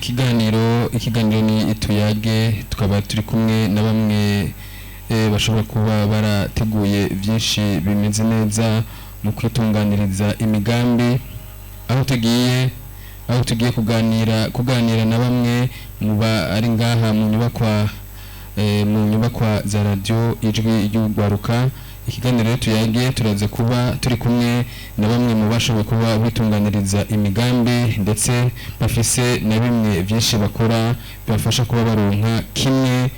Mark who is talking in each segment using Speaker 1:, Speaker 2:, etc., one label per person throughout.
Speaker 1: Ikiganiro ni Tuyage, tukaba turi kumwe na bamwe bashobora kuba barateguye byinshi bimeze neza mu kwitunganiriza imigambi, aho tugiye kuganira na bamwe mu ba ari ngaha mu nyubakwa za Radio Ijwi ry'Urwaruka. Ikiganiro rero Tuyage, turaza kuba turi kumwe na bamwe mu bashoboye kuba bitunganiriza imigambi, ndetse bafise na bimwe byinshi bakora bibafasha kuba baronka kimwe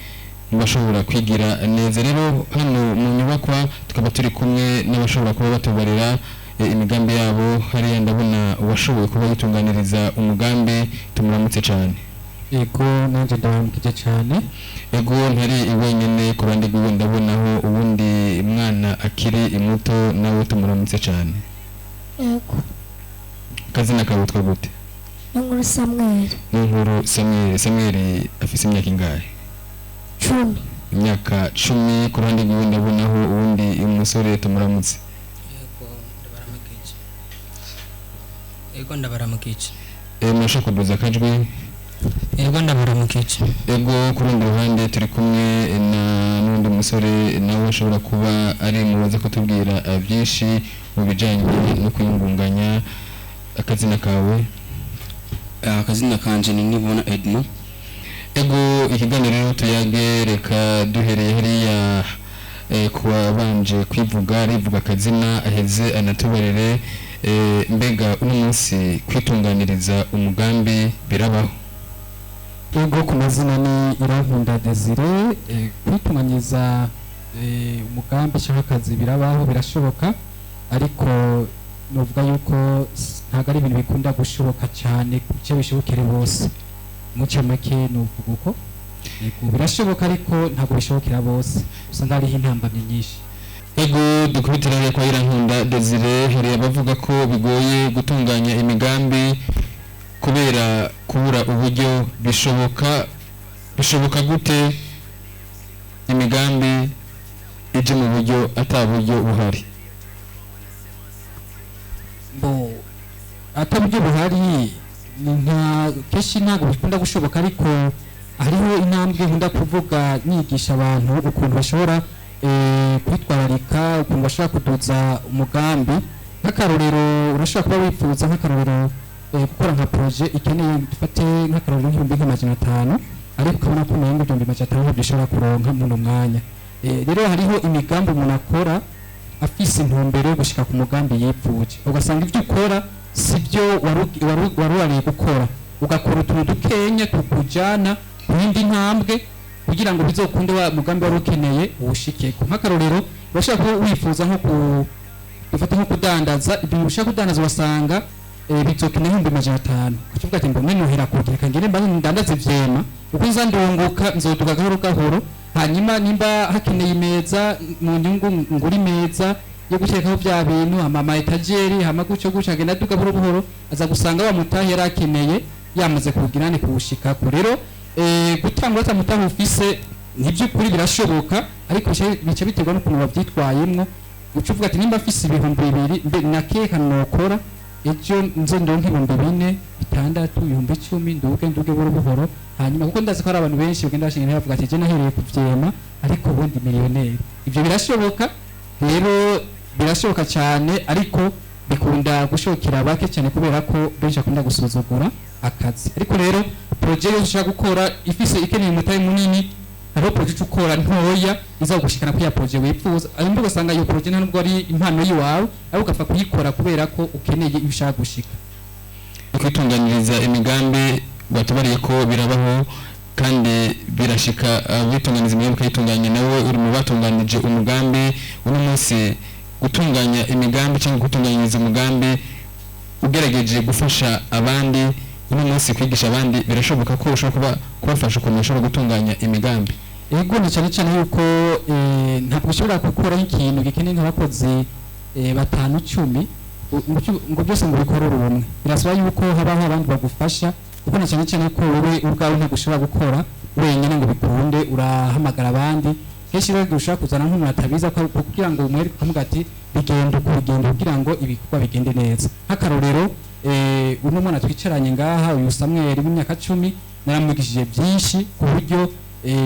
Speaker 1: mu bashobora kwigira neza. Rero hano mu nyubakwa tukaba turi kumwe n'abashobora kuba batubarira imigambi yabo. Hariya ndabona uwashoboye kuba yitunganiriza umugambi, tumuramutse cyane.
Speaker 2: Yego, nanjye ndabaramukije cyane.
Speaker 1: Ego, ntari wenyine, ku ruhande rwiwe ndabonaho uwundi mwana akiri muto, nawe tumuramutse cyane.
Speaker 3: Yego.
Speaker 1: Akazina kawe witwa gute?
Speaker 3: N'inkuru Samuel.
Speaker 1: N'inkuru Samuel. Samuel afise imyaka ingahe?
Speaker 3: 10.
Speaker 1: Imyaka 10. Ku ruhande rwiwe ndabonaho uwundi umusore, tumuramutse.
Speaker 4: Yego, ndabaramukije. Yego, ndabaramukije.
Speaker 1: Murashobora kuduza akajwi?
Speaker 4: Yego, ndabaramukije.
Speaker 1: Ego, ku rundi ruhande turi kumwe na n'undi musore, nawe ashobora kuba ari mubaza kutubwira byinshi mu bijyanye no kwiyungunganya. Akazina kawe?
Speaker 5: Akazina kanje ni Nibona Edmo.
Speaker 1: Ego, ikiganiro rero Tuyage, reka duhereye hariya ku wabanje kwivuga, arivuga akazina, aheze anatubarire mbega uno munsi kwitunganiriza umugambi birabaho?
Speaker 2: Ego, ku mazina ni Irankunda Desire. Kwitunganyiriza umugambi cyangwa akazi birabaho, birashoboka, ariko novuga yuko ntabwo ari ibintu bikunda gushoboka cyane kuko bishobokere bose. Muce make novuga uko. Yego, birashoboka, ariko ntabwo bishobokera bose, usanga hariho intambamyi nyinshi.
Speaker 1: Ego, dukubitira hariya kwa Irankunda Desire. Hari abavuga ko bigoye gutunganya imigambi kubera kubura uburyo. Bishoboka gute imigambi ije mu buryo ata buryo buhari?
Speaker 2: Bo ataburyo buhari ni nka kenshi ntabwo bikunda gushoboka, ariko hariho intambwe nkunda kuvuga nigisha abantu ukuntu bashobora kwitwararika, ukuntu bashobora kuduza umugambi. Nk'akarorero, urashobora kuba wifuza, nk'akarorero, gukora nka projet ikeneye, dufate nk'akarorero, nk'ibihumbi nka 500, ariko ukabona ko umenga 500,000 ntabyo ushobora kuronka muri uno mwanya. Rero hariho imigambi umuntu akora afise intumbero yo gushika ku mugambi yipfuje, ugasanga ibyo ukora si byo wari wariye gukora, ugakora utuntu dukenya tukujana ku yindi ntambwe kugira ngo bizokunde wa mugambi wari ukeneye uwushikeko. Nk'akarorero, urashobora kuba wifuza nko ku dufate nko kudandaza ibintu ushaka kudandaza, ugasanga bizokeneye 500,000, ukavuga ati mbone nuhera kugira reka ngende mbanze ndandaze ivyema, uko nza ndunguka nzoduka gahoro gahoro, hanyuma nimba hakeneye imeza mu nyungu ngura imeza yo guterekaho bya bintu, ama étagères, hama gutyo gutyo agenda aduka buhoro buhoro, aza gusanga wa mutahe yari akeneye yamaze kuwugira ni kuwushikako. Rero gutangura ata mutahe ufise ntiby'ukuri birashoboka, ariko bica biterwa n'ukuntu wabyitwayemwo. Uca uvuga ati nimba afise 2000, mbe nakeka nokora ejo nze ndonke 4000, 6000, 10,000, nduge nduge buhoro buhoro. Hanyuma kuko ndazi ko hari abantu benshi bagenda bashinga bavuga ati je nahereye kuvyema ariko ubundi miliyoneri. Ivyo birashoboka rero, birashoboka cyane, ariko bikunda gushokera bake cyane kubera ko benshi bakunda gusuzugura akazi. Ariko rero projet yose ushaka gukora ifise ikeneye umutahe munini, hariho projet ukora ntoya izagushikana kuri ya projet wifuza, hanyuma ugasanga iyo projet nta nubwo ari impano yiwawe, ariko ugapfa kuyikora kubera ko ukeneye iyo ushaka gushika.
Speaker 1: Kwitunganiriza imigambi batubariye ko birabaho kandi birashika, abitunganiza imigambi ukayitunganya. Nawe uri mu batunganije umugambi. Uno munsi gutunganya imigambi cyangwa gutunganyiriza umugambi, ugerageje gufasha abandi uno munsi, kwigisha abandi, birashoboka ko ushobora kuba kubafasha ukuntu bashobora gutunganya imigambi?
Speaker 2: Ego, ni cyane cyane yuko ntabwo ushobora gukora ikintu gikeneye nk'abakozi batanu, 10, ngo byose ngo ubikore uri umwe. Birasaba yuko habaho abandi bagufasha, kuko na cyane cyane ko wowe ubwawe ntabwo ushobora gukora wenyine ngo bikunde, urahamagara abandi. Kenshi rero igihe ushobora kuzana nk'umuntu atabiza kugira ngo umwereke, ukamuga ati bigenda uku, bigenda kugira ngo ibikorwa bigende neza. Nk'akarorero Uno mwana twicaranye ngaha, uyu Samuel w'imyaka 10, naramwigishije byinshi ku buryo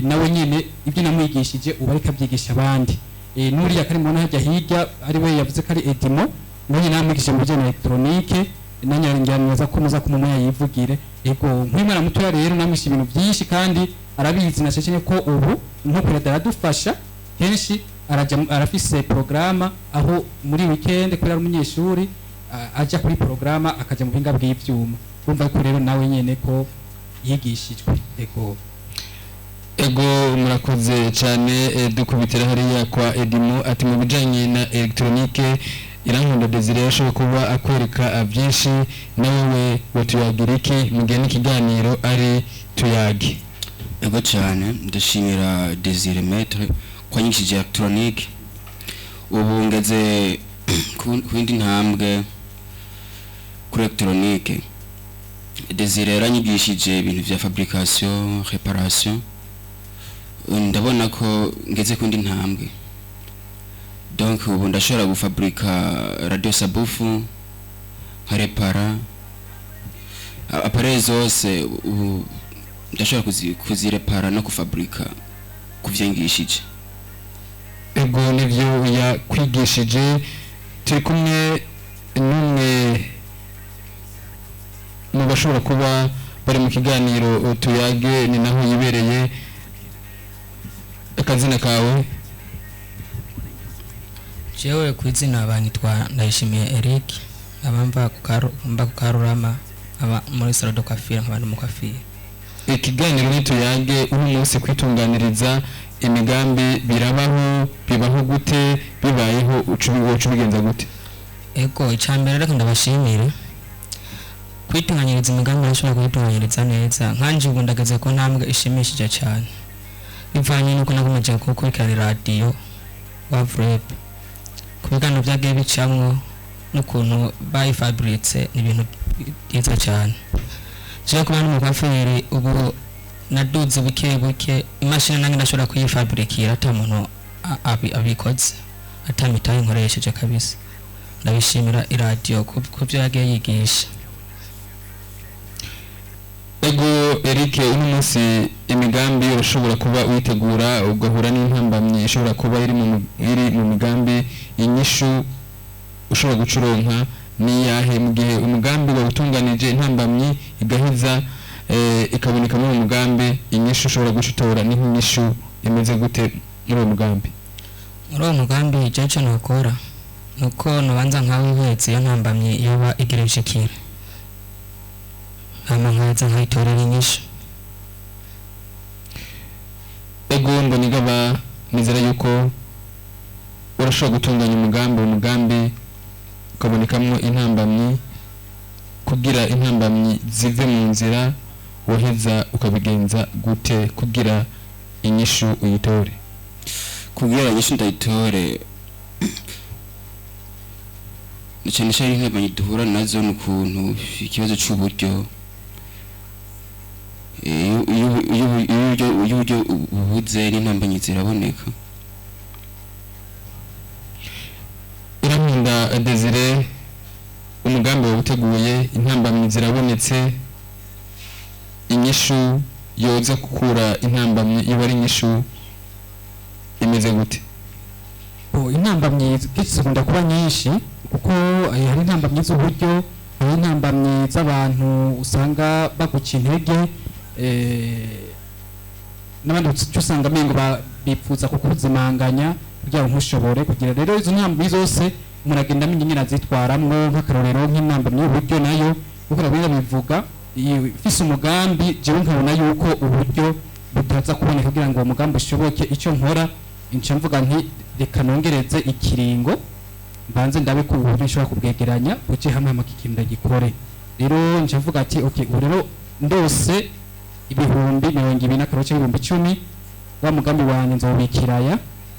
Speaker 2: nawe nyene ibyo namwigishije ubu ariko abyigisha abandi. N'uriya kari mubona hajya hirya, ari we yavuze ko ari Edimo, nawe nyene naramwigishije mu bijyanye na électronique, nanyangira ko muza kumumuya yivugire. Ego, nk'umwana mutoya rero namwishe ibintu byinshi kandi arabizi, na ko ubu nko kureda aradufasha kenshi, araja arafise programme aho muri weekend, kubera ari umunyeshuri, aja kuri programme akaja mu buhinga bw'ivyuma. Urumva ko rero nawe nyene ko yigishijwe. Ego.
Speaker 1: Ego, murakoze cyane. Dukubitira hariya kwa Edimo, ati mu bijanye na électronique Irankunda Desire yashoboye kuba akwereka byinshi. Nawe watuyagira iki mu gihe n'ikiganiro ari Tuyage?
Speaker 5: Ego cyane, ndashimira Desire Maître ko anyigishije électronique. Ubu ngeze ku yindi ntambwe kuri électronique. Desire yaranyigishije ibintu vya fabrication, réparation. Ndabona ko ngeze ku yindi ntambwe, donc ubu ndashobora gufabrika radio subwoofer, nkarepara appareil zose. Ubu ndashobora kuzirepara no kufabrika kuvyangishije.
Speaker 1: Ego, nivyo yakwigishije. Turi kumwe n'umwe mu bashobora kuba bari mu kiganiro Tuyage, ni naho yibereye. Akazina kawe?
Speaker 4: Jewe ku izina banyitwa Ndayishimiye Eric, aba mva ku Karurama, aba muri salon de coiffure, nkaba ndi umukwafiri.
Speaker 1: Ikiganiro ni Tuyage. Uno munsi, kwitunganiriza imigambi birabaho? Bibaho gute? Bibayeho uca ubigenza gute?
Speaker 4: Ego, icambere reka ndabashimire. Kwitunganyiriza imigambi urashobora kuyitunganyiriza neza. Nkanje ubu ndageze ku ntambwe ishimishije cyane, bivanye n'uko nakomeje gukurikirana radiyo Wavurep, ku biganiro byagiye bicamwo n'ukuntu bayifaburitse, ni ibintu byiza cyane. Jewe kuba n'umukwaferi, ubu naduze buke buke, imashini nange ndashobora kuyifaburikira ata muntu abikoze, ata mitahe nkoresheje kabisa. Ndabishimira iradiyo ku byo yagiye yigisha.
Speaker 1: Ego Eric, uno munsi imigambi urashobora kuba witegura ugahura n'intambamyi ishobora kuba iri mu migambi. Inyishu ushobora gucuronka ni yahe mu gihe umugambi wawutunganije, intambamyi igaheza ikaboneka muri uwo mugambi? Inyishu ushobora guca ni nk'inyishu imeze gute muri uwo mugambi?
Speaker 4: Muri uwo mugambi, jewe ico nokora nuko nobanza nkawihweza iyo ntambamyi yoba igira ishikira, hama nkaheza nkayitorera inyishu.
Speaker 1: Ego, Mbonigaba, nizera yuko urashobora gutunganya umugambi, umugambi ukabonekamo intambamyi. Kugira intambamyi zive mu nzira, woheza ukabigenza gute kugira inyishu uyitore?
Speaker 5: Kugira inyishu ndayitore, cyane cyane intambamyi duhura nazo ni ukuntu ikibazo c'uburyo. Iyo uburyo bubuze, n'intambamyi ziraboneka.
Speaker 1: Irankunda Desire, umugambi wawuteguye, intambamyi zirabonetse. Inyishu yoza gukura intambamyi iba ari inyishu imeze gute?
Speaker 2: Oh, intambamyi kenshi zikunda kuba nyinshi, kuko hari intambamyi z'uburyo, hari intambamyi z'abantu usanga baguca intege, n'abandi uca usanga amengo bipfuza kukuzimanganya kugira ngo ntushobore kugira. Rero izo ntambamyi zose umuntu agenda amenya ingene azitwaramwo. Nk'akarorero, nk'intambamyi y'uburyo nayo, kuko nabwo bivuga ifise umugambi, jewe nkabona yuko uburyo butaza kuboneka kugira ngo uwo mugambi ushoboke, icyo nkora nca mvuga nti reka nongereze ikiringo, mbanze ndabe ko uburyo nshobora kubwegeranya buce hamwe, hama ikintu ndagikore. Rero nca mvuga ati okay, ubu rero ndose 20,000 n'akaroro cyangwa 10,000, wa mugambi wanjye nzowubikiraya,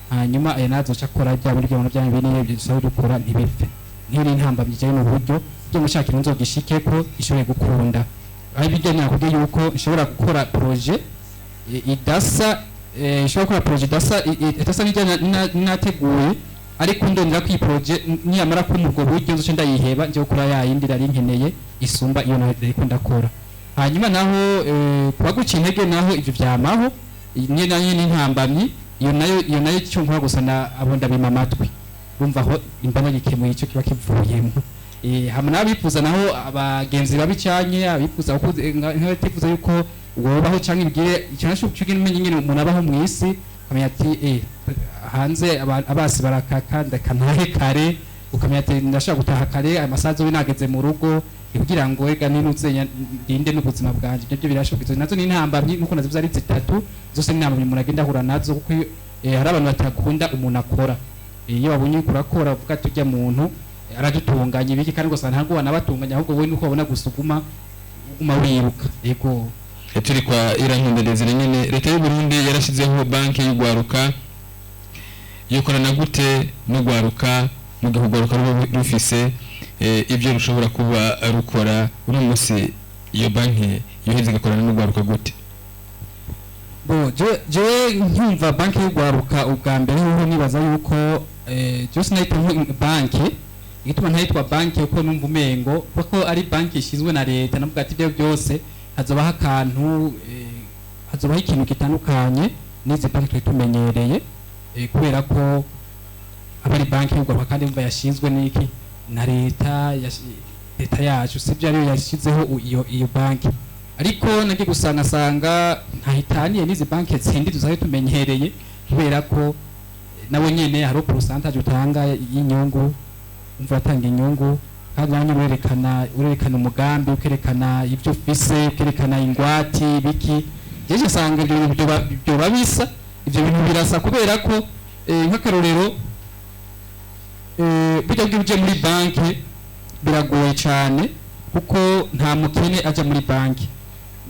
Speaker 2: hanyuma aya nazoca akora bya buryo bya bine bisaba dukora ntibipfe. Nk'iyo ni intambamyi ijyanye n'uburyo byo mushaka ikintu nzogishike ko ishoboye gukunda. Aho ibijyanye nakubwiye yuko nshobora gukora projet idasa, nshobora gukora projet idasa, idasa n'ijyanye nateguye. Ariko ndondera ko iyi projet niyamara kumpa ubwo buryo, nzoce ndayiheba, nje gukora ya yindi nari nkeneye isumba iyo nariko ndakora. Hanyuma naho kubaguca intege naho, ivyo vyamaho, niyo nayo ni intambamyi. Iyo nayo icyo nkora gusa na abo ndabima amatwi, urumva aho imba nagikemuye icyo kiba kivuyemo. Hama n'abifuza naho, abagenzi babi canke abifuza nk'abatifuza yuko wobaho canke bigire icyo naco cyo umenya ingene umuntu abaho mw'isi, ukamenya ati hanze abasi barakaka, ndeka ntahe kare. Ukamenya ati ndashaka gutaha kare, amasaha azobe nageze mu rugo, kugira ngo ega ninutse ndinde n'ubuzima bwanje. Ibyo byo birashoboka. Izo nazo ni intambamyi nkuko nazo ari zitatu zose, ni intambamyi umuntu agenda ahura nazo, kuko hari abantu batakunda umuntu akora. Iyo babonye uriko urakora, bavuga ati ujya muntu aradutunganya ibiki, kandi gusa ntabwo wanabatunganya, ahubwo wowe nuko babona gusa uguma wiruka, yego.
Speaker 1: Turi kwa Irankunda Desire nyene. Leta y'u Burundi yarashizeho banki y'ugwaruka. Yokorana gute n'ugwaruka mu gihe ugwaruka ruba rufise ibyo rushobora kuba rukora uno munsi? Iyo banki yoheza igakorana n'ugwaruka gute?
Speaker 2: Bo jewe nkumva banki y'ugwaruka ubwa mbere hoho, nibaza yuko jewe sinayita banki. Igituma ntayitwa banki, kuko numva umengo kuko ari banki ishinzwe na leta, navuga ati ibyo byose hazobaho akantu, hazobaho ikintu gitandukanye n'izi banki twari tumenyereye, kubera ko aba ari banki y'ugwaruka, kandi umva yashinzwe n'iki? Na leta, leta yacu, sibyo? Ariyo yashyizeho iyo banki. Ariko nagiye gusanga asanga ntahitaniye n'izi banki zindi dusanzwe tumenyereye, kubera ko nabo nyene hari pourcentage utanga y'inyungu. Umva, uratanga inyungu, kandi nawe nyene urerekana umugambi, ukerekana ibyo ufise, ukerekana ingwati biki. Jeje nsanga ibyo bintu byoba bisa, ivyo bintu birasa, kubera ko nk'akarorero, burya bw'ibyo uje muri banki biragoye cyane, kuko nta mukene ajya muri banki.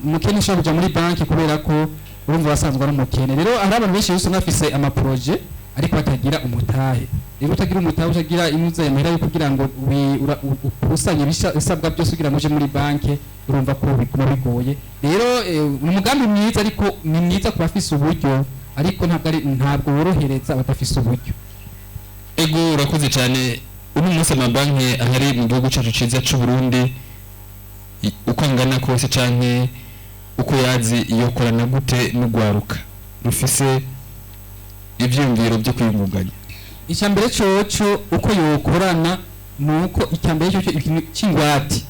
Speaker 2: Umukene ushobora kuja muri banki, kubera ko urumva basanzwe ari umukene. Rero hari abantu benshi usanga bafise ama projets ariko batagira umutahe. Rero utagira umutahe, utagira inuze amahera yo kugira ngo ukusanye ibisabwa byose kugira ngo uje muri banki, urumva ko biguma bigoye. Rero ni umugambi mwiza, ariko ni mwiza ku bafise uburyo, ariko ntabwo worohereza abadafise uburyo.
Speaker 1: Ego, urakoze cyane. Uno munsi amabanki ahari mu gihugu cyacu cyiza cy'u Burundi, uko angana kose canke uko yazi, yokorana gute n'ugwaruka rufise ivyiyumviro byo kwiyungunganya?
Speaker 2: Icya mbere coco uko yokorana, ni uko icya mbere coco ikintu cy'ingwate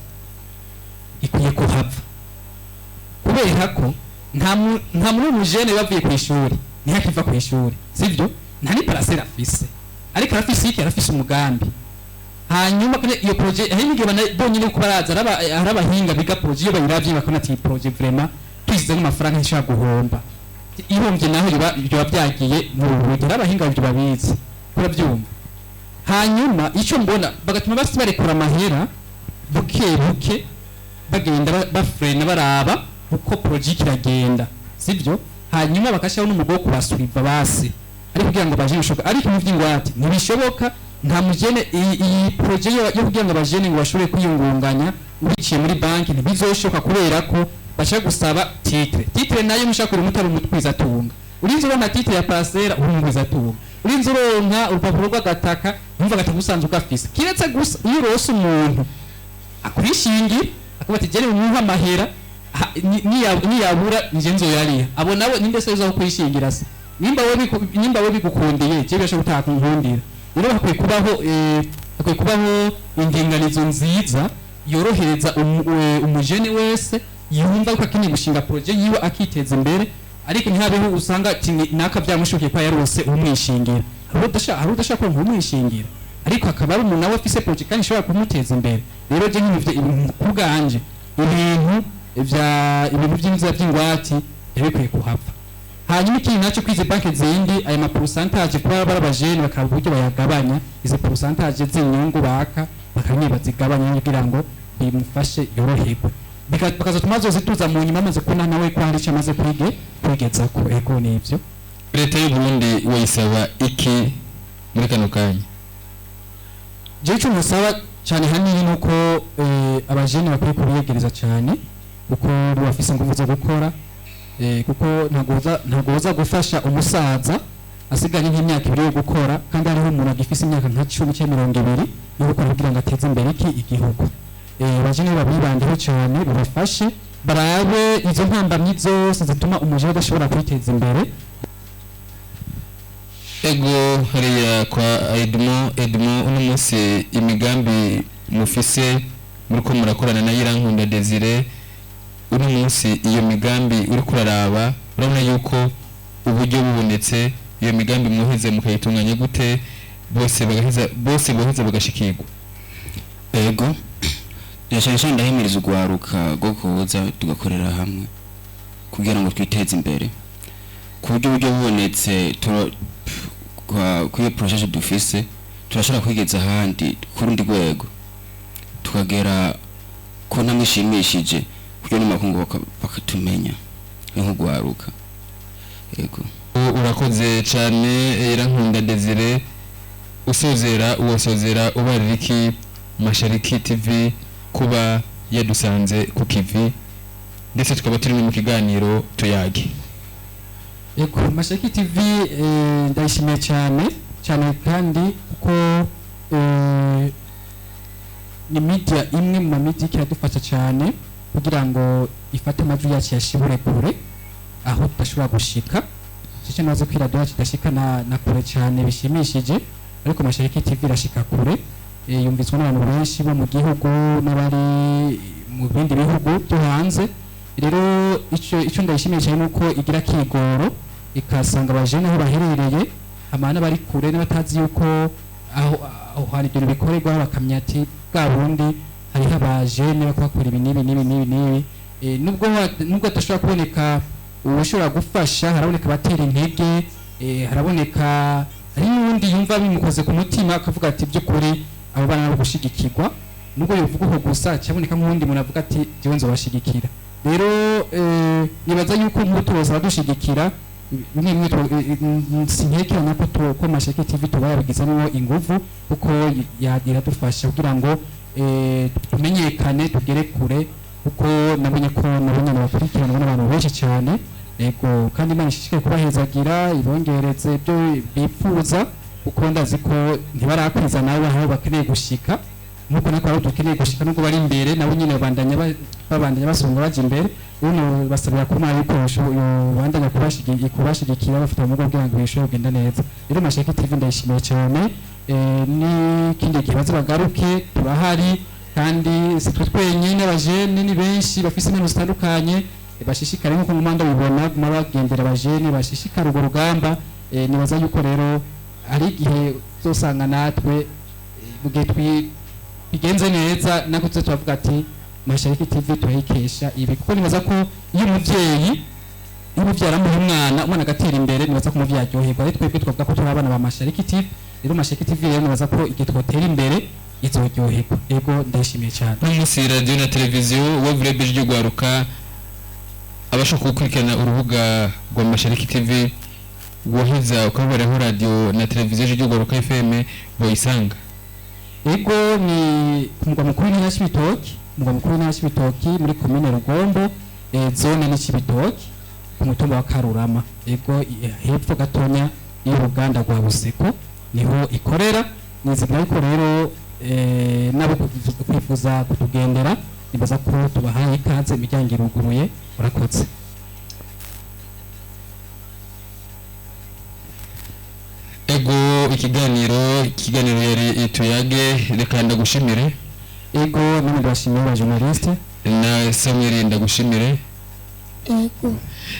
Speaker 2: ikwiye kuhava, kubera ko nta muri umujene bavuye ku ishuri, ntihakiva ku ishuri, sivyo? Nta ni parcelle afise, ariko arafise iki? Arafise umugambi. Hanyuma kuri iyo projet, hari n'igihe bonyine uko baraza hari abahinga biga projet, iyo bayiravye bakabona ati iyi projet vraiment tuyishizemo amafaranga ntishobora guhomba, ihombye naho biba byagiye mu buryo. Hari abahinga ibyo babizi, urabyumva? Hanyuma icyo mbona, bagatuma basi barekura amahera buke buke, bagenda bafrena, baraba uko projet iragenda, sibyo? Hanyuma bagashyiraho n'umugwi wo kubasuiva basi, ariko kugira ngo baje bishoboka. Ariko mu by'ingwate ntibishoboka. Nta mujene iyi projet yo kugira ngo abajene ngo bashobore kwiyungunganya biciye muri banki ntibizoshoka, kubera ko bashaka gusaba titre. Titre nayo mushaka uri mutari umutwizatunga, urinze uronka titre ya parcelle, uri umugwizatunga, urinze uronka urupapuro rw'agataka, numva agataka usanzwe ugafise, kiretse gusa iyo urose umuntu akwishingira, akavuga ati jere umuha amahera, niyabura nije nzoyariha. Abo nabo ninde se uza kwishingira se? Nimba we bigukundiye, je birashobora utakunkundira. Rero hakwiye kubaho indinganizo nziza yorohereza umujene wese yumva ko akeneye gushinga projet yiwe akiteza imbere, ariko ntihabeho usanga ati naka byamushokiye ko yarose umwishingira. Hari udashaka kuronka umwishingira, ariko akaba ari umuntu nawe afise projet kandi ishobora kumuteza imbere. Rero je nk'ibintu ku bwanje, ibintu by'inzira by'ingwati bikwiye kuhava. Hanyuma ikindi nacyo, kwizi banki zindi, aya ma pourcentage, kuba bari abajene, bakaba uburyo bayagabanya izi pourcentage z'inyungu baka, bakamye bazigabanya kugira ngo bimufashe yoroherwe. Bakazatuma zozituza mu nyuma amaze kubona nawe ko hari icyo amaze kwigezako. Ego, nivyo.
Speaker 1: Leta y'u Burundi wayisaba iki muri kano kanya?
Speaker 2: Jewe icyo musaba cyane hanini ni uko abajene bakwiye kubiyegereza cyane, kuko bafise ingufu zo gukora, kuko ntabwo uza gufasha umusaza. Asigaye nk'imyaka 2 yo gukora, kandi hariho umuntu agifise imyaka nka 10 cyangwa 20 yo gukora kugira ngo ateze imbere iki igihugu. Abajene babibandeho cyane, babafashe barabe izo ntambamyi zose zituma umujene adashobora kwiteza imbere.
Speaker 1: Ego, hariya kwa Edmo. Edmo, uno munsi imigambi mufise muriko murakorana na Irankunda Desire, uno munsi iyo migambi uriko uraraba, urabona yuko uburyo bubonetse iyo migambi muheze mukayitunganya gute, bose bagaheza, bose boheza bagashikirwa?
Speaker 5: Ego, cyane cyane ndahimiriza urwaruka rwo kuza tugakorera hamwe kugira ngo twiteze imbere, ku buryo uburyo bubonetse kuri iyo projet dufise turashobora kwigeza ahandi ku rundi rwego, tukagera ku ntambwe ishimishije, kugira n'amakungu bakatumenya nk'urwaruka. Ego.
Speaker 1: Urakoze cyane, Irankunda Desire. Usozera, uwasozera ubarira iki Mashariki TV kuba yadusanze ku kivi, ndetse tukaba turi no mu kiganiro Tuyage?
Speaker 2: Ego, Mashariki TV ndayishimiye cyane cyane, kandi kuko ni media imwe mu ma media iradufasha cyane kugira ngo ifate amajwi yacu yashibure kure aho tudashobora gushika. Cece nazo ko iradiyo yacu idashika na kure cyane bishimishije, ariko Mashariki TV irashika kure, yumvizwa n'abantu benshi bo mu gihugu n'abari mu bindi bihugu byo hanze. Rero ico ndayishimiye cyane nuko igira kigoro ikasanga abajene aho baherereye, hama n'abari kure n'abatazi yuko aho hantu ibintu bikorerwa, bakamenya ati bwa bundi hariho abajene bariko bakora ibi n'ibi n'ibi n'ibi n'ibi. Nubwo hadashobora kuboneka uwushobora gufasha, haraboneka abatera intege, haraboneka hari n'uwundi yumva bimukoze ku mutima akavuga ati by'ukuri abo bana nabo gushigikirwa. Nubwo yovuga uko gusa, cyaboneka nk'uwundi muntu avuga ati jewe nzobashigikira. Rero nibaza yuko nk'ubu tuboza badushigikira bimwe bimwe, sinkekeranya ko ko Mashariki TV tuba yabigizemo inguvu, kuko iradufasha kugira ngo tumenyekane tugere kure, kuko nabonye ko nabonye abakurikiranwa n'abantu benshi cyane. Yego, kandi Imana ishishikaye kubahezagira, ibongereze ibyo bifuza, kuko ndazi ko ntibarakwiza nawe aho bakeneye gushika, nkuko natwe aho dukeneye gushika. Nubwo bari imbere, nabo nyine babandanya basonga baja imbere. Rero basabira ku Mana yuko yobandanya kubashigikira bafite ubumuga kugira ngo bishobore kugenda neza. Rero Mashariki TV ndayishimiye cyane, n'ikindi gihe baze bagaruke, turahari. Kandi si twe twenyine, abajene ni benshi bafise impano zitandukanye, bashishikare nkuko mu ndabibona guma bagendera abajene bashishikare urwo rugamba. Nibaza yuko rero hari igihe uzosanga natwe mu gihe bigenze neza nako tuze turavuga ati Mashariki TV turayikesha ibi, kuko nibaza ko iyo umuvyeyi aramuha umwana agatera imbere, nibaza ko umuvyeyi aryoherwa. Rero twebwe twavuga ko turi abana ba Mashariki TV. Rero Mashariki TV rero nibaza ko igihe twotera imbere izoryoherwa. Ego, ndayishimiye cyane.
Speaker 1: Uno munsi radiyo na televiziyo Wevurebe ry'urwaruka, abashaka gukurikirana urubuga rwa Mashariki TV, woheza ukabaraho radiyo na televiziyo ry'urwaruka FM boyisanga?
Speaker 2: Ego, ni ku mugwa mukuru w'intara ya Cibitoke, umugwa mukuru w'intara ya Cibitoke muri komine Rugombo, zone ni Cibitoke, ku mutumba wa Karurama. Ego, hepfo gatonya y'uruganda rwa Buseko niho ikorera. Nizigira yuko rero nabo kwifuza kutugendera, nibaza ko tubahaye ikaze, imiryango iruguruye. Murakoze.
Speaker 1: Ego, ikiganiro yari Tuyage. Reka ndagushimire.
Speaker 2: Ego, namwe ndabashimiye ba journaliste.
Speaker 1: Na Samuel ndagushimire.
Speaker 3: Ego.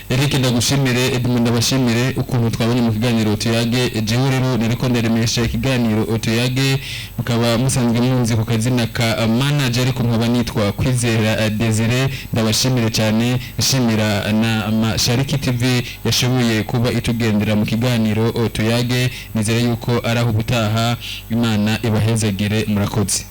Speaker 1: Eric ndagushimire, Edmund ndabashimire ukuntu twabonye mu kiganiro Tuyage. Jewe rero nariko ndaremesha ikiganiro Tuyage, mukaba musanzwe munzi ku kazina ka manager, ariko nkaba nitwa Kwizera Desire. Ndabashimire cyane, nshimira na Mashariki TV yashoboye kuba itugendera mu kiganiro Tuyage. Nizere yuko ari aho ubutaha. Imana ibahezagire, murakoze.